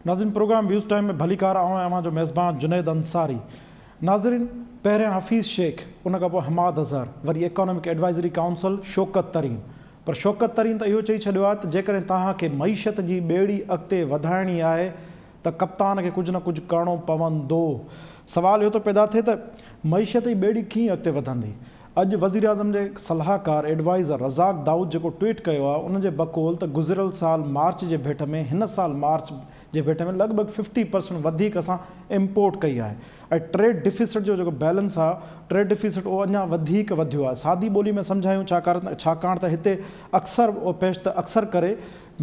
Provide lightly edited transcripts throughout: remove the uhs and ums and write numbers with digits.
ناظرين programme waves time ۾ ڀليڪار آئون آهيان اوهان جو ميزبان جنيد انصاري ناظرين پهريان حفيظ شيخ ان کان پوء حماد اظهر وري economic advisory council Shaukat Tarin پر شوڪت ترين ته اهو چئي ڇڏيو آهي ته جيڪڏهن توهان کي معيشت جي ٻيڙي اڳتي وڌائڻي آهي ته ڪپتان کي ڪجهه نه ڪجهه ڪرڻو پوندو. سوال اهو ٿو پيدا ٿئي ته معيشت جي ٻيڙي ڪيئن اڳتي وڌندي؟ اڄ وزيراعظم جي صلاحڪار، ايڊوائيزر، رزاق دائود جيڪو ٽوئيٽ ڪيو آهي ان جي بقول ته گذريل سال مارچ جي ڀيٽ ۾ هن سال مارچ جي ڀيٽ ۾ لڳ ڀڳ ففٽي پرسنٽ وڌيڪ اسان امپورٽ ڪئي آهي ۽ ٽريڊ ڊفيسٽ جو جيڪو بيلنس آهي ٽريڊ ڊفيسٽ اهو اڃا وڌيڪ وڌيو آهي سادي ٻولي ۾ سمجهايون ڇاڪاڻ ته هتي اڪثر پيش ته اڪثر ڪري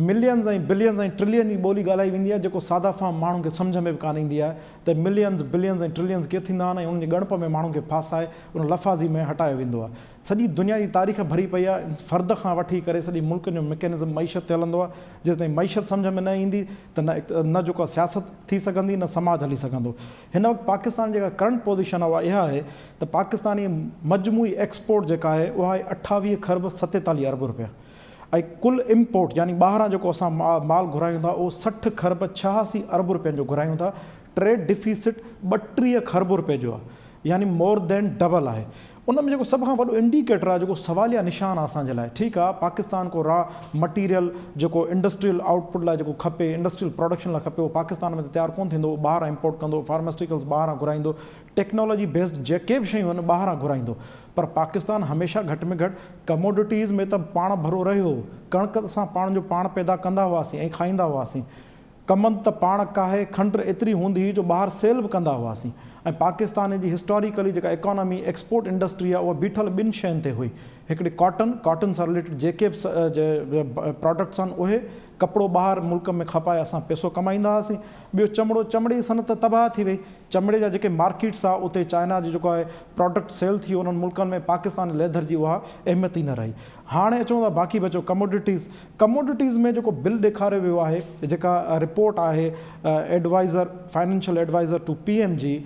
ملينز ۽ بلينز ۽ ٽرلين جي ٻولي ڳالهائي ويندي آهي جيڪو ساده فهم ماڻهن کي سمجهه ۾ به ڪانه ايندي آهي ته ملينز، بلينز ۽ ٽرلينز ڪيئن ٿيندا آهن ۽ انهن جي ڳڻپ ۾ ماڻهن کي ڦاسائي ان لفاظي ۾ هٽايو ويندو آهي. سڄي دنيا جي تاريخ ڀري پئي آهي فرد کان وٺي ڪري سڄي ملڪن جو مڪينزم معيشت تي هلندو آهي جيستائين معيشت سمجهه ۾ نه ايندي ته نه نه جيڪو آهي سياست ٿي سگهندي نه سماج هلي سگهندو. هن وقت پاڪستان جي جيڪا ڪرنٽ پوزيشن آهي اها اها آهي ته پاڪستاني مجموعي ايڪسپورٽ جيڪا آهي اها آهي 28 کرب 47 ارب رپيا. ۽ ڪل امپورٽ يعني ٻاهران جيڪو اسان مال گهرايون ٿا اهو 60 کرب 86 ارب رپين جو گهرايون ٿا، ٽريڊ ڊفيسٽ 32 کرب رپين جو آهي يعني مور دين ڊبل آهي. ان ۾ جيڪو سڀ کان وڏو انڊيڪيٽر آهي جيڪو سواليا نشان آهي اسان جي لاء ٺيڪ آهي پاڪستان ڪو را مٽيريل جيڪو انڊسٽريل آئوٽ پٽ لاء جيڪو کپي انڊسٽريل پراڊڪشن لاء کپي اهو پاڪستان ۾ ته تيار ڪونه ٿيندو اهو ٻاهران امپورٽ ڪندو فارماسٽيڪلز ٻاهران گهرائيندو ٽيڪنالاجي بيسڊ جيڪي به شيون آهن ٻاهران گهرائيندو پر پاڪستان هميشه گهٽ ۾ گهٽ ڪموڊٽيز ۾ ته پاڻ ڀرو رهيو هو. ڪڻڪ ته اسان پاڻ جو پاڻ پيدا ڪندا هئاسين ۽ کائيندا هئاسين. ڪمند ته پاڻ ڪاهي کنڊ ايتري هوندي هئي جو ٻاهر سيل به ڪندا هئاسين ۽ پاڪستان جي هسٽاريڪلي جيڪا ايڪانامي ايڪسپورٽ انڊسٽري آهي اها بيٺل ٻن شين تي هئي هڪڙي ڪاٽن، ڪاٽن سان رليٽيڊ جيڪي به پراڊڪٽس آهن اهي، ڪپڙو ٻاهر ملڪ ۾ کپائي اسان پئسو ڪمائيندا هئاسين، ٻيو چمڙو، چمڙي جي صنعت تباهه ٿي وئي. چمڙي جا جيڪي مارڪيٽس آ اتي چائنا جي جيڪو آهي پراڊڪٽ سيل ٿي انهن ملڪن ۾ پاڪستان جي ليڌر جي اها اهميت ئي نه رهي. هاڻي اچون ٿا باقي بچو ڪموڊٽيز ڪموڊٽيز ۾ جيڪو بل ڏيکاريو ويو آهي جيڪا رپورٽ آهي adviser financial adviser to P M جي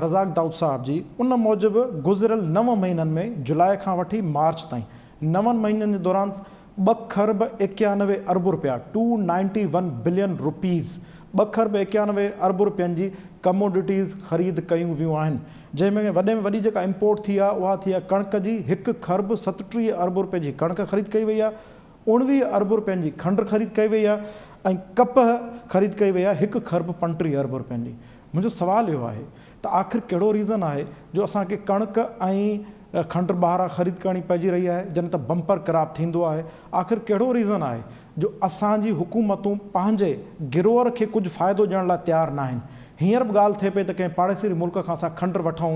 رزاق دائود صاحب جي ان موجب گذريل نو مهينن ۾ جولاء کان وٺي مارچ تائين نون مهينن جي دوران ٻه کرب 91 ارب رپيا، Two Ninety One Billion Rupees، ٻه کرب 91 ارب رپين جي ڪموڊٽيز خريد ڪيون ويون آهن، جنهن ۾ وڏي ۾ وڏي جيڪا امپورٽ ٿي آهي اها ٿي آهي ڪڻڪ جي، هڪ کرب 37 ارب رپين جي ڪڻڪ خريد ڪئي وئي آهي، 19 ارب رپين جي کنڊ خريد ڪئي وئي آهي ۽ ڪپهه خريد ڪئي وئي آهي هڪ کرب 35 ارب رپين جي. منهنجو سوال اهو آهي ته آخر ڪهڙو ريزن آهي جو اسان کي ڪڻڪ ۽ کنڊ ٻاهران خريد ڪرڻي پئجي رهي آهي جڏهن ته بمپر ڪراپ ٿيندو آهي آخر ڪهڙو ريزن آهي جو اسان جي حڪومتون پنهنجي گروئر کي ڪجهه فائدو ڏيڻ لاء تيار ناهن هينئر به ڳالهه ٿئي پئي ته ڪنهن پاڙيسري ملڪ کان اسان کنڊ وٺون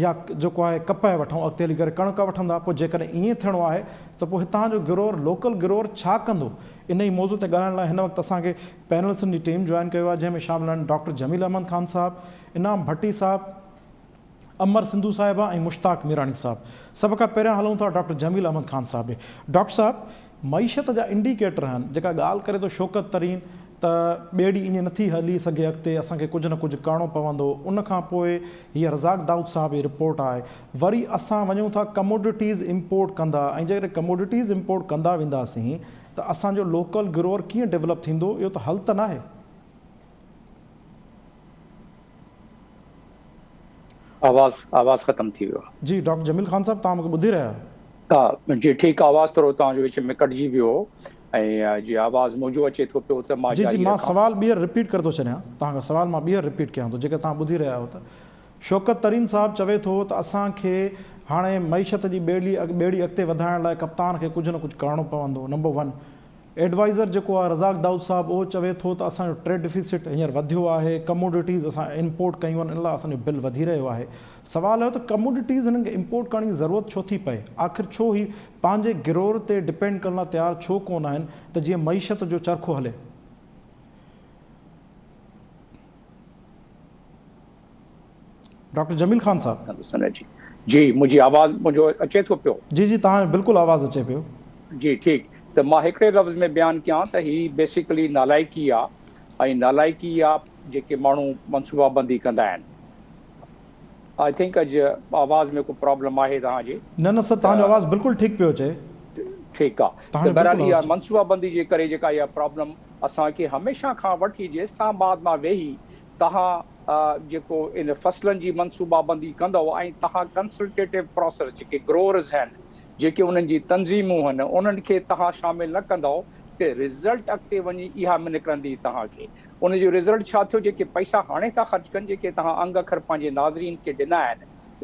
يا جيڪو آهي ڪپهه وٺون اڳتي هلي ڪري ڪڻڪ وٺندا پوء جيڪڏهن ائين ٿيڻو آهي ته پوء هتان جو گروئر لوڪل گروئر ڇا ڪندو انهي موضوع تي ڳالهائڻ لاء هن وقت اسان کي پينلسن جي ٽيم جوائن ڪيو آهي جنهن ۾ شامل آهن ڊاڪٽر جميل احمد خان صاحب، انعام ڀٽي صاحب، امر سنڌو صاحبه ۽ مشتاق ميراڻي صاحب. سڀ کان پهريان هلون ٿا ڊاڪٽر جميل احمد خان صاحب ڏي. ڊاڪٽر صاحب معيشت جا انڊيڪيٽر آهن جيڪا ڳالهه ڪري ٿو شوڪت ترين ته ٻيڙي ائين نٿي هلي سگهي اڳتي اسان کي ڪجهه نه ڪجهه ڪرڻو پوندو ان کان پوء هيء رزاق دائود صاحب جي رپورٽ آهي وري اسان وڃون ٿا ڪموڊٽيز امپورٽ ڪندا ۽ جيڪڏهن ڪموڊٽيز امپورٽ ڪندا وينداسين ته اسان جو لوڪل گروئر ڪيئن ڊولپ ٿيندو اهو ته حل ته ناهي. آواز آواز ختم ٿي ويو آ. جي ڊاڪٽر جميل خان صاحب توهان مونکي ٻڌي رهيا آهيو. ها جي ٺيڪ آواز ٿورو توهان جو وچ ۾ ڪٽجي ويو هو ۽ جي آواز منهنجو اچي ٿو پيو ته مان جي جي جاري مان رکان. سوال ٻيهر رپيٽ ڪري ٿو ڇڏيان توهان کان سوال مان ٻيهر رپيٽ ڪيان ٿو جيڪڏهن توهان ٻڌي رهيا آهيو ته شوڪت ترين صاحب چوي ٿو ته اسان کي هاڻي معيشت جي ٻيڙي ٻيڙي اڳتي وڌائڻ لاء ڪپتان کي ڪجهه نه ڪجهه ڪرڻو پوندو نمبر ون ايڊوائيزر جيڪو آهي رزاق دائود صاحب اهو چوي ٿو ته اسان جو ٽريڊ ڊفيسٽ هينئر وڌيو آهي ڪموڊٽيز اسان امپورٽ ڪيون آهن ان لاء اسان جو بل وڌي رهيو آهي سوال اهو ته ڪموڊٽيز هنن کي امپورٽ ڪرڻ جي ضرورت ڇو ٿي پئي آخر ڇو هي پنهنجي گروئر تي ڊپينڊ ڪرڻ لاء تيار ڇو ڪونه آهن ته جيئن معيشت جو چرخو هلي. ڊاڪٽر جميل خان صاحب. جي جي منهنجي آواز منهنجو اچي ٿو پيو. جي جي توهان جو بلڪل آواز اچي پيو. جي ٺيڪ ته مان هڪڙي لفظ ۾ بيان ڪيان ته هي بيسيڪلي نالائقي آ ۽ نالائقي آ جيڪي ماڻهو منصوبا بندي ڪندا آهن I think اڄ آواز ۾ ڪو پرابلم آهي توهان جي. نه نه سر توهان جو آواز بلڪل ٺيڪ پيو اچي. ٺيڪ آ ته بهرحال اها منصوبا بندي جي ڪري جيڪا اها پرابلم. اسان کي هميشه کان وٺي جي اسلام آباد مان ويهي توهان جيڪو ان فصلن جي منصوبابندي ڪندؤ ۽ توهان ڪنسلٽيٽو پراسيس جيڪي گروئرز هن جيڪي انهن جي تنظيمون هن انهن کي توهان شامل نه ڪندؤ ته رزلٽ اڳتي وڃي اها نڪرندي توهان کي ان جو رزلٽ ڇا ٿيو جيڪي پئسا هاڻي ٿا خرچ ڪن جيڪي توهان انگ اکر پنهنجي ناظرين کي ڏنا آهن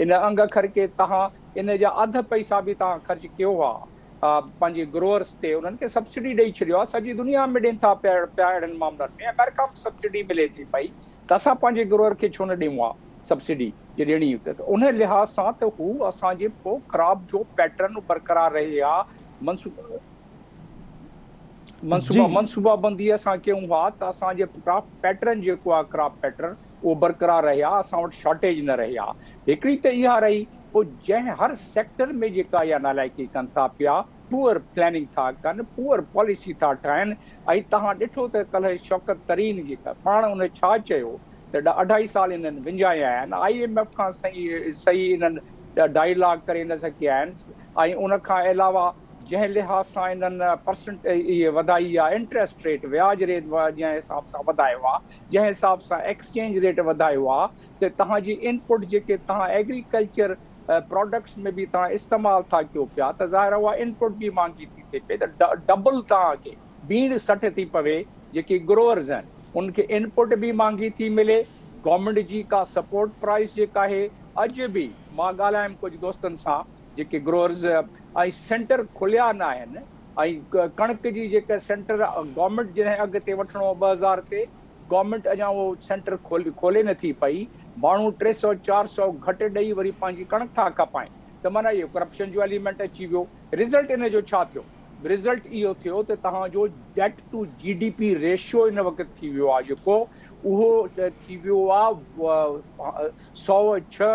ان انگ اکر کي توهان ان جا اڌ پئسا به توهان خرچ ڪيو ها پنهنجي گروئرس تي انهن کي سبسڊي ڏئي ڇڏيو آهي سڄي دنيا ۾ ڏين ٿا پيا پيا اهڙن معاملن ۾ آمريڪا ۾ سبسڊي ملي ٿي پئي ته اسان پنهنجي گروئر کي ڇو نه ڏيون ها سبسڊي جي ڏيڻي ته ان لحاظ سان ته هو اسان جي پوء ڪراپ جو پيٽرن برقرار رهي ها منصوبا منصوبا منصوبا بندي اسان ڪيون ها ته اسان جي ڪراپ پيٽرن جيڪو آهي ڪراپ پيٽرن اهو برقرار رهي ها اسان وٽ شارٽيج نه رهي ها هڪڙي ته اها رهي پوء جنهن هر سيڪٽر ۾ جيڪا اها نالائقي ڪن ٿا پيا، پوئر پلاننگ ٿا ڪن، پوئر پاليسي ٿا ٺاهن ۽ توهان ڏٺو ته ڪلهه شوڪت ترين جيڪا پاڻ ان ڇا چيو ته اڍائي سال انهن وڃايا آهن، I M F کان صحيح صحيح انهن ڊائلاگ ڪري نه سگهيا آهن ۽ ان کان علاوه جنهن لحاظ سان انهن پرسنٽ اهي وڌائي آهي انٽريسٽ ريٽ وياج ريٽ جنهن حساب سان وڌايو آهي، جنهن حساب سان ايڪسچينج ريٽ وڌايو آهي ته توهان جي انپٽ جيڪي توهان ايگريڪلچر پراڊڪٽس ۾ به توهان استعمال ٿا ڪيو پيا ته ظاهر آهي اها انپٽ به مهانگي ٿي ٿئي پئي ته ڊبل توهان کي ٻيڻ 60 ٿي پوي جيڪي گروئرز آهن انهن کي انپٽ به مهانگي ٿي ملي گورنمينٽ جي ڪا سپورٽ پرائس جيڪا آهي اڄ به مان ڳالهايم ڪجهه دوستن سان جيڪي گروئرز ۽ سينٽر کليا نه آهن ۽ ڪڻڪ جي جيڪا سينٽر گورنمينٽ جنهن اگهه تي وٺڻو هو 2000 تي گورنمينٽ اڃا اهو سينٽر کولي نه ٿي پئي، ماڻهو 300 400 گهٽ ڏئي وري پنهنجي ڪڻڪ ٿا کپائين ته معنيٰ اهو ڪرپشن جو ايليمينٽ اچي ويو، رزلٽ ان جو ڇا ٿيو؟ رزلٽ اهو ٿيو ته توهان جو debt to G D P ratio ان وقت ٿي ويو آهي جيڪو اهو ٿي ويو آهي 106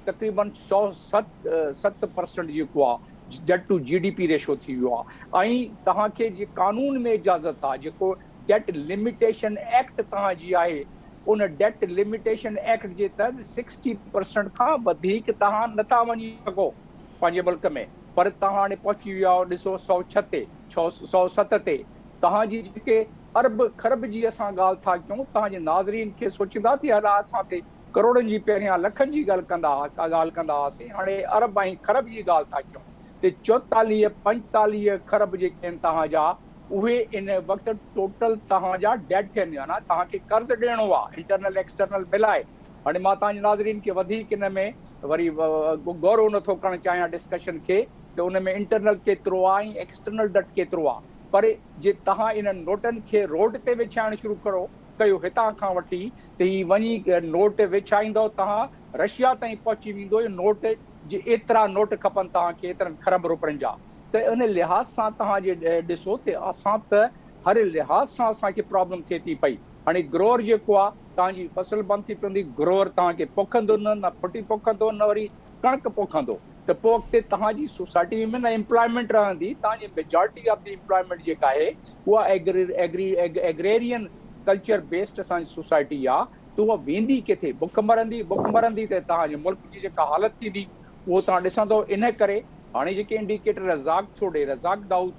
تقريبن 107 پرسنٽ جيڪو آهي debt to G D P ratio ٿي ويو آهي ۽ توهان کي جي قانون ۾ اجازت آهي جيڪو ڊيٽ لميٽيشن ايڪٽ توهان جي آهي ان ڊيٽ لميٽيشن ايڪٽ جي تحت سڪسٽي پرسنٽ کان وڌيڪ توهان نه ٿا وڃي سگهو پنهنجي ملڪ ۾ پر توهان هاڻي پهچي ويا آهيو ڏسو 106 تي 107 تي توهان جي جيڪي ارب کرب جي اسان ڳالهه ٿا ڪيون توهان جي ناظرين کي سوچيندا ٿي هلا اسان تي ڪروڙن جي پهريان لکن جي ڳالهه ڪندا ڳالهه ڪندا هئاسين هاڻي ارب ۽ کرب جي ڳالهه ٿا ڪيون ته 44 45 کرب جيڪي آهن توهان جا اهي ان وقت ٽوٽل توهان جا ڊيٽ ٿين يا نه توهان کي قرض ڏيڻو آ انٽرنل ايڪسٽرنل ملائي هاڻي مان توهان جي ناظرين کي وڌيڪ ان ۾ وري گورو نٿو ڪرڻ چاهيان ڊسڪشن کي ته ان ۾ انٽرنل ڪيترو آ ۽ ايڪسٽرنل ڊٽ ڪيترو آ پر جي توهان انهن نوٽن کي روڊ تي وڇائڻ شروع ڪرو ڪيو هتان کان وٺي ته هي وڃي نوٽ وڇائيندو توهان رشيا تائين پهچي ويندو نوٽ جي ايترا نوٽ کپن توهان کي ايترن کرب روپين جا ته ان لحاظ سان توهان جي ڏسو ته اسان ته هر لحاظ سان اسان کي پرابلم ٿئي ٿي پئي. هاڻي گروئر جيڪو آ توهان جي فصل بند ٿي پوندي گروئر توهان کي پوکندو نه نه ڦٽي پوکندو نه وري ڪڻڪ پوکندو ته پوء اڳتي توهان جي سوسائٽي ۾ نه امپلائمينٽ رهندي توهان جي ميجارٽي آف the employment جيڪا آهي اها ايگري ايگري ايگريرين ڪلچر بيسڊ اسان جي سوسائٽي آ ته اها ويندي ڪٿي بک مرندي بک مرندي ته توهان جي ملڪ جي جيڪا حالت ٿيندي اهو توهان ڏسندو ان ڪري هاڻي جيڪي انڊيڪيٽر رزاق ٿو ڏي، رزاق دائود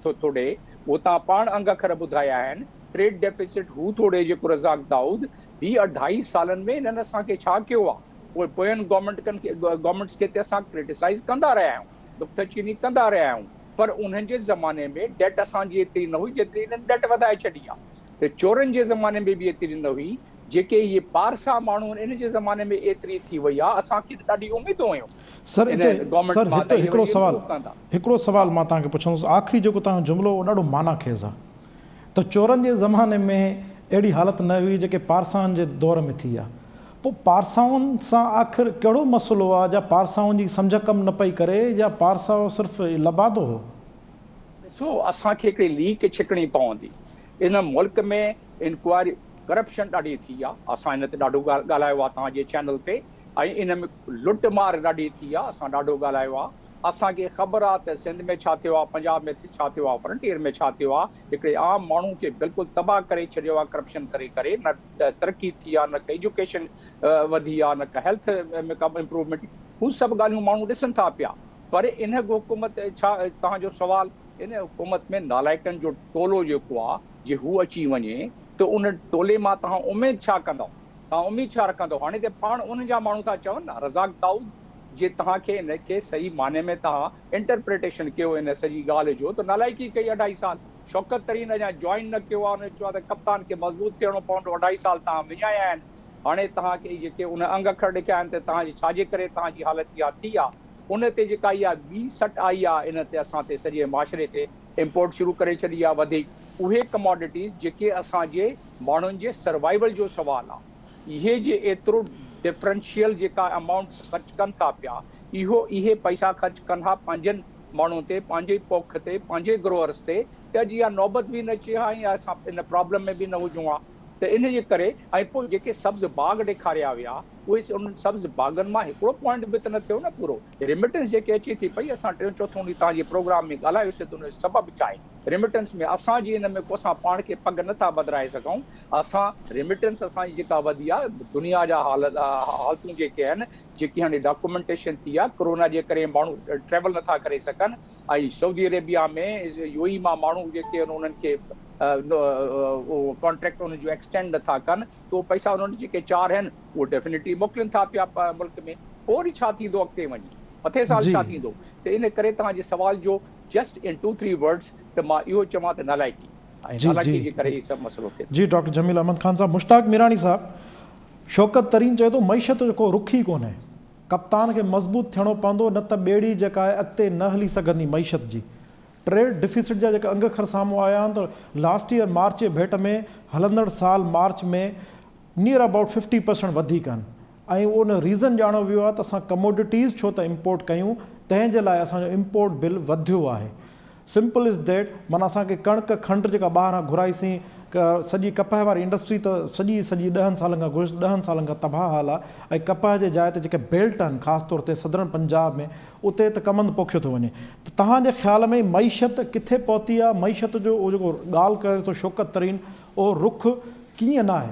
ٿو ڏي، اهو توهان پاڻ انگ اکر ٻڌايا آهن، ٽريڊ ڊيفيسٽ هو ٿو ڏي جيڪو رزاق دائود، هي اڍائي سالن ۾ هنن اسان کي ڇا ڪيو آهي؟ پوء پوين گورنمينٽ کي گورنمينٽس کي ته اسان ڪرٽيسائيز ڪندا رهيا آهيون، نڪته چيني ڪندا رهيا آهيون، پر انهن جي زماني ۾ ڊيٽ اسان جي ايتري نه هئي جيتري هنن ڊيٽ وڌائي ڇڏي آهي ته چورن جي زماني ۾ به ايتري نه هئي، جيڪي اهي پارسا ماڻهو آهن انهن جي زماني ۾ ايتري ٿي وئي آهي اسان کي ته ڏاڍي اميدون هيون سر ان هتي گورنمينٽ سر مان هتي ته اهي هڪڙو وري سوال امپروو ڪندا. هڪڙو سوال مان توهان کي پڇندس آخري جيڪو توهان جو جملو اهو ڏاڍو معنيٰ خيز آهي ته چورن جي زماني ۾ اهڙي حالت نه هئي جيڪي پارسائن جي دور ۾ ٿي آهي پوء پارسائن سان آخر ڪهڙو مسئلو آهي جا پارسائن جي سمجهه ڪم نه پئي ڪري يا پارسائو صرف لبادو هو. ڏسو اسان کي هڪڙي ليڪ ڇڪڻي پوندي ان ملڪ ۾ انڪوائري ڪرپشن ڏاڍي ٿي آ اسان ان تي ڏاڍو ڳالهايو آ توهان جي چينل تي ۽ ان ۾ لٽ مار ڏاڍي ٿي آ اسان ڏاڍو ڳالهايو آ اسان کي خبر آ ته سنڌ ۾ ڇا ٿيو آ پنجاب ۾ ڇا ٿيو آ فرنٽيئر ۾ ڇا ٿيو آ هڪڙي عام ماڻهو کي بلڪل تباهه ڪري ڇڏيو آ ڪرپشن ڪري ڪري نه ترقي ٿي آ نه ايجوڪيشن وڌي آ نه ڪا هيلٿ ۾ ڪا امپروومينٽ هو سڀ ڳالهيون ماڻهو ڏسن ٿا پيا پر ان حڪومت ڇا توهان جو سوال ان حڪومت ۾ نالائقن جو ٽولو جيڪو آ جي هو اچي وڃي ته ان ٽولي مان توهان اميد ڇا ڪندؤ؟ توهان اميد ڇا رکندؤ؟ هاڻي ته پاڻ انهن جا ماڻهو ٿا چون نه رزاق دائود جي توهان کي ان کي صحيح معني ۾ توهان انٽرپريٽيشن ڪيو ان سڄي ڳالهه جو ته نالائقي ڪئي اڍائي سال شوڪت ترين اڃا جوائن نه ڪيو آهي ان چيو آهي ته ڪپتان کي مضبوط ٿيڻو پوندو اڍائي سال توهان وڃايا آهن هاڻي توهان کي جيڪي ان انگ اکر ڏکيا آهن ته توهان جي ڇا جي ڪري توهان جي حالت اها ٿي آهي ان تي جيڪا اها ٻي سٽ آئي آهي ان تي اسان تي سڄي معاشري تي امپورٽ شروع ڪري ڇڏي آهي وڌيڪ اهي ڪماڊٽيز جيڪي اسان جي ماڻهن جي سروائيول جو سوال آهي اهي جي ايترو ڊفرنشيل جيڪا امائونٽ خرچ ڪن ٿا پيا اهو اهي پئسا خرچ ڪن ها پنهنجن ماڻهن تي پنهنجي پوک تي پنهنجي گروئرس تي ته اڄ اها نوبت به نه اچي ها ۽ اسان ان پرابلم ۾ به نه هجون ها ته ان جي ڪري ۽ پوء جيڪي سبز باغ ڏيکاريا ويا اهي انهن سبز باغن مان هڪڙو پوائنٽ به ته نه ٿيو نه پورو. ريمٽنس جيڪي اچي ٿي پئي اسان ٽيون چوٿون ڏينهن توهان جي پروگرام ۾ ڳالهايوسين ته ان جو سبب ڇا آهي. ريمٽنس ۾ اسان جي ان ۾ ڪو اسان پاڻ کي پڳ نه ٿا ٻڌرائي سگهون. اسان ريمٽنس اسان جي جيڪا وڌي آهي دنيا جا حال حالتون جيڪي آهن جيڪي هاڻي ڊاڪومينٽيشن ٿي آهي ڪرونا جي ڪري ماڻهو ٽريول نه ٿا ڪري سگهن ۽ سعودي عريبيا ۾ يو اي مان ماڻهو جيڪي آهن انهن کي اهو ڪانٽريڪٽ انهن جو ايڪسٽينڊ نه ٿا ڪن ته اهي پئسا انهن جيڪي چار آهن اهو ڊيفنيٽلي موڪلين ٿا پيا ملڪ ۾ پوء وري ڇا ٿيندو اڳتي وڃي مٿي سال ڇا ٿيندو ته ان ڪري توهان جي سوال جو just in two three words ته مان اهو چوان ته نالائقي ۽ نالائقي جي ڪري هي سڀ مسئلو ٿئي ٿو. جي ڊاڪٽر جميل احمد خان صاحب مشتاق ميراڻي صاحب شوڪت ترين چئي ٿو معيشت جو ڪو رخ ئي ڪونهي ڪپتان کي مضبوط ٿيڻو پوندو نه ته ٻيڙي جيڪا آهي اڳتي نه هلي سگهندي معيشت جي ٽريڊ ڊفيسٽ جا جيڪا انگ اکر سامهون آيا آهن ته لاسٽ ايئر مارچ جي ڀيٽ ۾ هلندڙ سال march ۾ Nayyar about fifty percent وڌيڪ آهن ۽ ان ريزن ڄاڻو ويو آهي ته اسان ڪموڊٽيز ڇو ته امپورٽ ڪيون تنهن جي لاء اسان جو امپورٽ بل وڌيو آهي سمپل از that معنيٰ اسان کي ڪڻڪ کنڊ جيڪا ٻاهران گهرائيسين سڄي ڪپهه واري انڊسٽري ته سڄي سڄي ڏهن سالن کان گذشت ڏهن سالن کان تباهه حال آهي ۽ ڪپهه جي جاء تي جيڪي بيلٽ آهن خاص طور تي سدرن پنجاب ۾ اتي ته ڪمند پوکيو ٿو وڃي ته توهان جي خيال ۾ معيشت ڪٿي پهتي آهي معيشت جو اهو جيڪو ڳالهه ڪري ٿو شوڪت ترين اهو رخ ڪيئن ناهي؟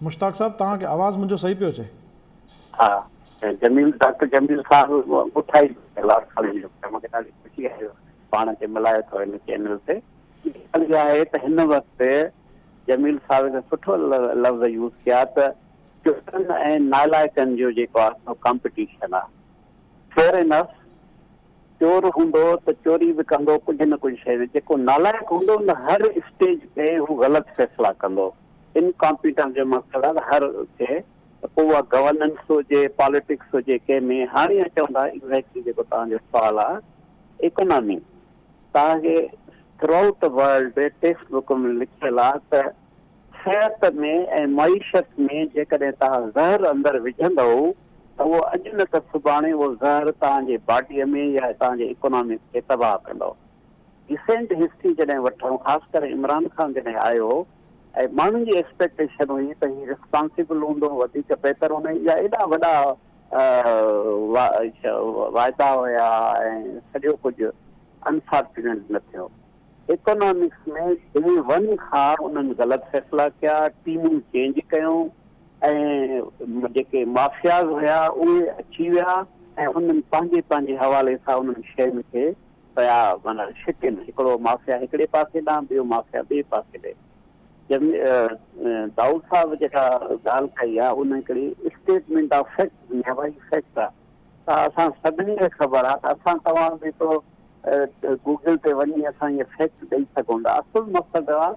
مشتاق صاحب توهان کي آواز منهنجو صحيح پيو اچي؟ ها جميل ڊاڪٽر جميل صاحب ڳوٺائي لاڙڪاڻي جو مونکي ڏاڍي خوشي آهي پاڻ کي ملايو اٿو هن چينل تي ڳالهه اها آهي ته هن وقت جميل صاحب هڪ سٺو لفظ يوز ڪيا ته چورن ۽ نالائقن جو جيڪو آهي سو ڪامپيٽيشن آهي. فيئر انف چور هوندو ته چوري به ڪندو ڪجهه نه ڪجهه شيء ۾ جيڪو نالائق هوندو ان هر اسٽيج تي هو غلط فيصلا ڪندو انڪامپيٽنس جو مقصد آهي ته هر کي ته پوء اها گورننس هجي پاليٽڪس هجي ڪنهن ۾ هاڻي اچون ٿا ايگزيڪٽلي جيڪو توهان جو سوال آهي اڪانامي توهان کي throughout the world text book ۾ لکيل آهي ته صحت ۾ ۽ معيشت ۾ جيڪڏهن توهان زهر اندر وجهندؤ ته اهو اڄ نه ته سڀاڻي اهو زهر توهان جي باڊيء ۾ يا توهان جي اڪانامي کي تباهه ڪندو. ريسينٽ هسٽري جڏهن وٺون خاص ڪري عمران خان جڏهن آيو ۽ ماڻهن جي ايڪسپيڪٽيشن هئي ته هي رسپانسبل هوندو وڌيڪ بهتر هوندو يا ايڏا وڏا واعدا هيا ۽ سڄو ڪجهه انفارچونيٽ نه ٿيو. ايڪانامڪس ۾ ڊي ون کان انهن غلط فيصلا ڪيا، ٽيمون چينج ڪيون ۽ جيڪي مافياز هيا اهي اچي ويا ۽ انهن پنهنجي پنهنجي حوالي سان انهن شين کي پيا معنيٰ ڇڪين، هڪڙو مافيا هڪڙي پاسي ڏانهن ٻيو مافيا ٻئي پاسي ڏي. دائود صاحب جيڪا ڳالهه ڪئي آهي ان هڪڙي اسٽيٽمينٽ آف فيڪٽ ڏني آهي، ڀائي فيڪٽ آهي ته اسان سڀني کي خبر آهي ته اسان توهان به تو گوگل تي وڃي اسان اهي فيڪٽ ڏئي سگهون ٿا. اصل مقصد آ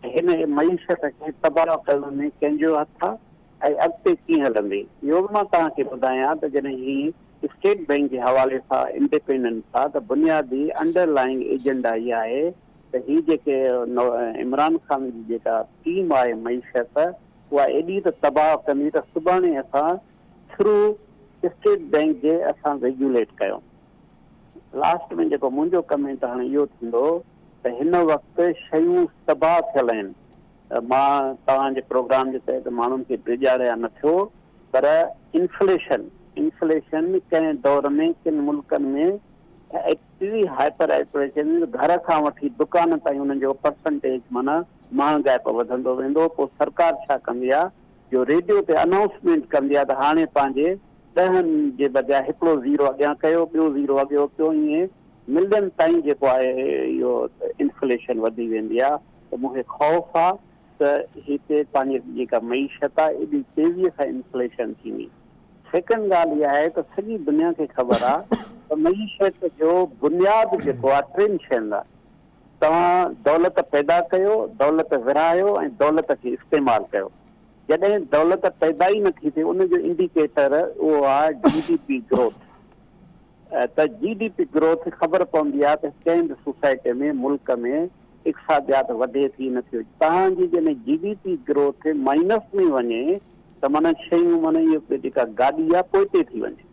ته هن معيشت کي تباهه ڪرڻ ۾ ڪنهن جو هٿ آ ۽ اڳتي ڪيئن هلندي. اهو به مان توهان کي ٻڌايان ته جڏهن هي اسٽيٽ بئنڪ جي حوالي سان انڊيپينڊنس آ ته بنيادي انڊر لائنگ ايجنڊا اها آهي ته هي جيڪي عمران خان جي جيڪا ٽيم آهي معيشت اها ايڏي ته تباهه ڪندي ته سڀاڻي اسان ٿرو اسٽيٽ بئنڪ جي اسان ريگيوليٽ ڪيون. لاسٽ ۾ جيڪو منهنجو ڪمينٽ هاڻي اهو ٿيندو ته هن وقت شيون تباهه ٿيل آهن مان توهان جي پروگرام جي تحت ماڻهن کي ڊيڄاريان نه ٿيو پر انفليشن انفليشن ڪنهن دور ۾ ڪن ملڪن ۾ ايتري هائپر انفليشن گهر کان وٺي دڪان تائين انهن جو پرسنٽيج معنيٰ مهانگائپ وڌندو ويندو پوء سرڪار ڇا ڪندي آهي جو ريڊيو تي انائونسمينٽ ڪندي آهي ته هاڻي پنهنجي ڏهن جي بجاء هڪڙو زيرو اڳيان ڪيو، ٻيو زيرو اڳيو ڪيو، ائين ملين تائين جيڪو آهي اهو انفليشن وڌي ويندي آهي ته مون کي خوف آهي ته هتي پنهنجي جيڪا معيشت آهي ايڏي تيزيء سان انفليشن ٿيندي. سيڪنڊ ڳالهه اها آهي ته سڄي دنيا کي خبر آهي ته معيشت جو بنياد جيڪو آهي ٽن شين آهي، توهان دولت پيدا ڪيو، دولت ورهايو ۽ دولت کي استعمال ڪيو. جڏهن دولت پيدا ئي نٿي ٿئي ان جو انڊيڪيٽر اهو آهي جي ڊي پي گروٿ ته جي ڊي پي گروٿ خبر پوندي آهي ته ڪنهن به سوسائٽي ۾ ملڪ ۾ اقتصاديات وڌي ٿي نٿي توهان جي جڏهن G D P growth minus ۾ وڃي ته معنيٰ شيون معنيٰ اهو جيڪا گاڏي آهي پوئتي ٿي وڃي.